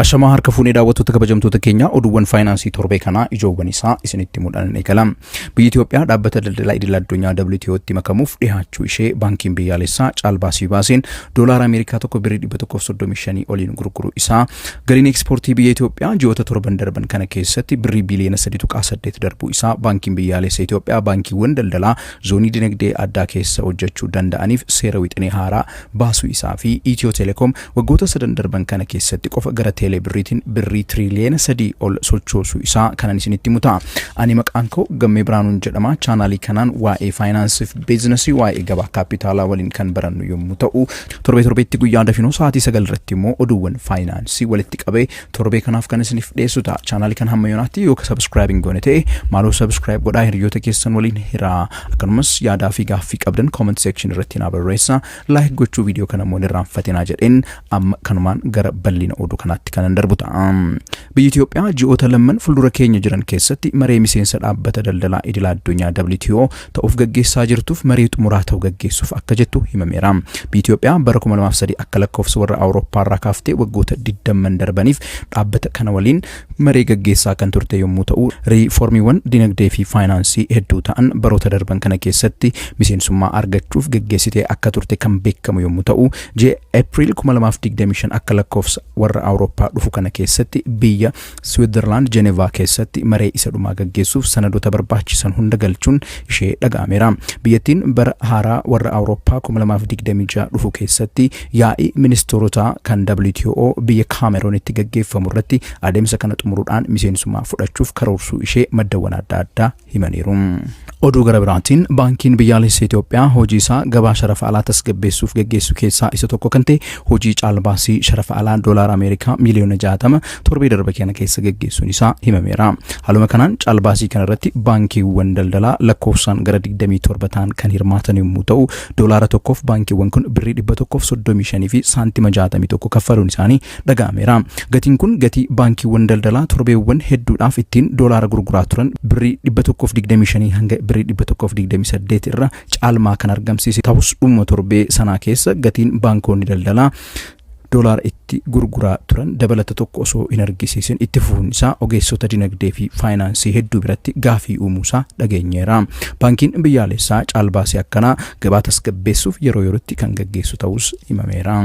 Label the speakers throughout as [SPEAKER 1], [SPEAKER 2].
[SPEAKER 1] Ashamaa harka fuunee daawwattoota kabajamtoota keenyaa, oduuwwan faayinaansii torbee kanaa ijoowwan isaa isinitti mudhan eegala. Biyyi Itoophiyaa dhaabbata daldalaa idil addunyaa WTO'tti makamuuf dhiyaachuu ishee, baankiin biyyaalessaa caalbaasii baaseen doolaara Ameerikaa tokko birrii 135 oliin gurguruu isaa, galiin ekspoortii biyya Itoophiyaa ji'oota 7 darban kana keessatti birrii biiliyoona 3.8 darbuu isaa, baankiin biyyaalessa Itoophiyaa baankiiwwan daldalaa zoonii dinagdee addaa keessa hojjechuu danda'aniif seera wixinee haaraa baasuu isaa fi Itiyoo Telekoom waggoota sadan darban kana keessatti qofa gara teelee birriitiin birrii tiriiliyoona 3 ol sochoosuu isaa kanan isinitti himu ta'a. Ani maqaan koo Gammee Biraanuun jedhama. Chaanaalii kanaan waa'ee faayinaansii fi biizinasii, waa'ee gabaa kaapitaalaa waliin kan barannu yommuu ta'u, torbee torbeetti guyyaa dafinoo sa'aatii 9 irratti immoo oduuwwan faayinaansii walitti qabee torbee kanaaf kan isiniif dhiyeessu ta'a. Chaanaalii kana hamma yoonaatti yoo subscribe hin goone ta'e, maaloo subscribe godhaa, hiriyoota keessan waliin hiraa. Akkanumas yaadaa fi gaaffii qabdan comment section irratti naa barreessaa. Like gochuu viidiyoo kana immoo hin irraanfatinaa jedheen amma kanumaan gara bal'ina oduu kanaatti kanan darbu ta'a. Biyyi Itoophiyaa ji'oota lamman fuuldura keenya jiran keessatti maree miseensa dhaabbata daldalaa idil addunyaa WTO ta'uuf gaggeessaa jirtuuf marii xumuraa ta'u gaggeessuuf akka jettu himameera. Biyyi Itoophiyaa bara 2003 akka lakkoofsa warra Awurooppaa irraa kaaftee waggoota 20 darbaniif dhaabbata kana waliin maree gaggeessaa kan turte yommuu ta'u, riiformiiwwan dinagdee fi faayinaansii hedduu ta'an baroota darban kana keessatti miseensummaa argachuuf gaggeessitee akka turte kan beekamu yommuu ta'u, ji'a Eepiriil 2025 akka lakkoofsa warra Awurooppaa dhufu kana keessatti biyya Siwiizerlaand Jenevaa keessatti maree isa dhumaa gaggeessuuf sanadoota barbaachisan hunda galchuun ishee dhaga'ameera. Biyyattiin bara haaraa warra Awurooppaa 2026 dhufu keessatti yaa'ii ministeerotaa kan WTO biyya Kaameroonitti gaggeeffamu irratti adeemsa kana xumuruudhaan miseensummaa fudhachuuf karoorsuu ishee maddawwan adda addaa himaniiru. Oduu gara biraatiin, baankiin biyyaalessa Itoophiyaa hojii isaa gabaa sharafa alaa tasgabbeessuuf gaggeessu keessaa isa tokko kan ta'e hojii caalbaasii sharafa alaa doolaara Ameerikaa miiliyoona 60 torbee darbe kana keessa gaggeessuun isaa himameera. Haaluma kanaan caalbaasii kana irratti baankiiwwan daldalaa lakkoofsaan gara 27 ta'an kan hirmaatan yommuu ta'u, doolaara tokkoof baankiiwwan kun birrii 135 fi saantima 61 kaffaluun isaanii dhaga'ameera. Gatiin kun gatii baankiiwwan daldalaa torbeewwan hedduudhaaf ittiin doolaara gurguraa turan birrii 125 hanga birrii 128 irra caalmaa kan argamsiise ta'us, dhuma torbee sanaa keessa gatiin baankonni daldalaa doolaara itti gurguraa turan dabalata tokko osoo hin argisiisin itti fufuun isaa ogeessota dinagdee fi faayinaansii hedduu biratti gaafii uumuusaa dhageenyeera. Baankiin biyyaalessaa caalbaasii akkanaa gabaa tasgabbeessuuf yeroo yerootti kan gaggeessu ta'us himameera.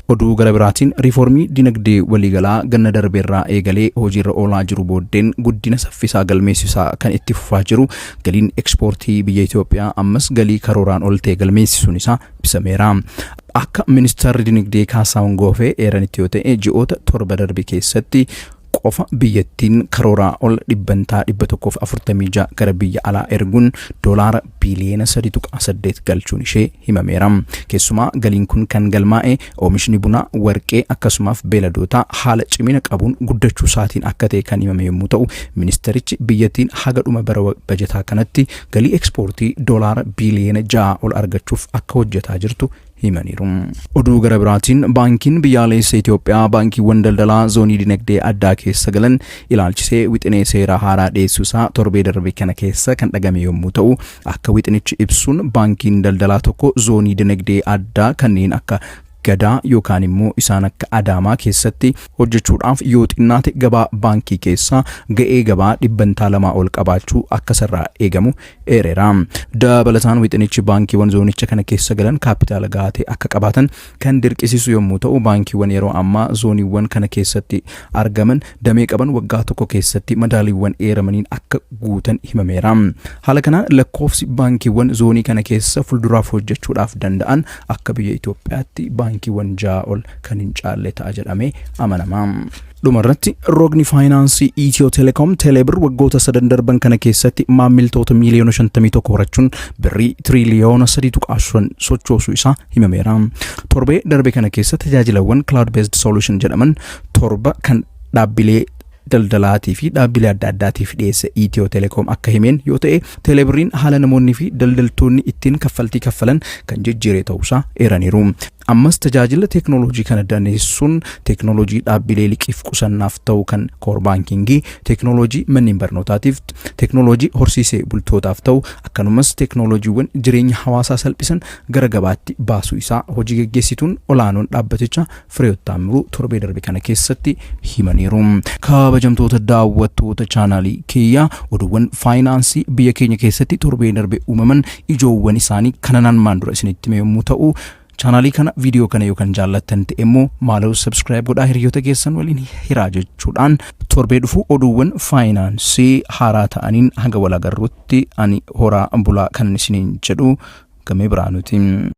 [SPEAKER 1] Oduu gara biraatiin, riiformii dinagdee waliigalaa ganna darbeerraa eegalee hojiirra oolaa jiru booddeen guddina saffisaa galmeessisaa kan itti fufaa jiru galiin ekspoortii biyya Itoophiyaa ammas galii karooraan ol ta'e galmeessisuun isaa ibsameera. Akka ministeerri dinagdee Kaasaahun Goofee eeranitti yoo ta'e, ji'oota 7 darbe keessatti qofa biyyattiin karooraa ol dhibbantaa 146 gara biyya alaa erguun doolaara biiliyoona 3.8 galchuun ishee himameera. Keessumaa galiin kun kan galmaa'e oomishni bunaa, warqee akkasumas beeladootaa haala cimina qabuun guddachuu isaatiin akka ta'e kan himame yommuu ta'u, ministerichi biyyattiin haga dhuma bara bajataa kanatti galii ekspoortii doolaara biiliyoona 6 ol argachuuf akka hojjetaa jirtu himaniiru. Oduu gara biraatiin, baankiin biyyaalessa Itoophiyaa baankiiwwan daldalaa zoonii dinagdee addaa keessa galan ilaalchisee wixinee seeraa haaraa dhiyeessuu isaa torbee darbe kana keessa kan dhagame yommuu ta'u, akka wixinichi ibsuun baankiin daldalaa tokko zoonii dinagdee addaa kanneen akka Gadaa yookaan immoo isaan akka Adaamaa keessatti hojjechuudhaaf yoo xinnaate gabaa baankii keessaa ga'ee gabaa dhibbantaa 2 ol qabaachuu akka isarraa eegamu eereera. Dabalataan wixinichi baankiiwwan zoonicha kana keessa galan kaapitaala gahaa ta'e akka qabaatan kan dirqisiisu yommuu ta'u, baankiiwwan yeroo ammaa zooniiwwan kana keessatti argaman damee qaban waggaa tokko keessatti madaaliiwwan eeramaniin akka guutan himameera. Haala kanaan lakkoofsi baankiiwwan zoonii kana keessa fuulduraaf hojjechuudhaaf danda'an akka biyya Itoophiyaatti baankiiwwan 6 ol kan hin caalle ta'a jedhamee amanama. Dhumarratti, rogni faayinaansii Itiyoo Telekoom Teelebir waggoota sadan darban kana keessatti maammiltoota miiliyoona 51 horachuun birrii tiriiliyoona 3.5 sochoosuu isaa himameera. Torbee darbe kana keessa tajaajilawwan cloud based solution jedhaman 7 kan dhaabbilee daldalaatii fi dhaabbilee adda addaatiif dhiyeesse Itiyoo Telekoom akka himeen yoo ta'e, teelebirriin haala namoonni fi daldaltoonni ittiin kaffaltii kaffalan kan jijjiire ta'uusaa eeraniiru. Ammas tajaajila teeknooloojii kana daneessuun teeknooloojii dhaabbilee liqiif qusannaaf ta'u kan core baankingii, teeknooloojii manneen barnootaatiif, teeknooloojii horsiisee bultootaaf ta'u, akkanumas teeknooloojiiwwan jireenya hawaasaa salphisan gara gabaatti baasuu isaa hojii geggeessituun olaanoon dhaabbatichaa Fireewoot Taammiruu torbee darbe kana keessatti himaniiru. Kabajamtoota daawwattoota chaanaalii kiyyaa, oduuwwan faayinaansii biyya keenya keessatti torbee darbe uumaman ijoowwan isaanii kanan armaan dura isinitti hime yommuu ta'u, chaanaalii kana, viidiyoo kana yoo kan jaallattan ta'e immoo maaloo subscribe godhaa, hiriyoota keessan waliin hiraa jechuudhaan, torbee dhufu oduuwwan faayinaansii haaraa ta'aniin hanga wal agarruutti ani horaa bulaa kan isiniin jedhu Gamee Biraanuuti.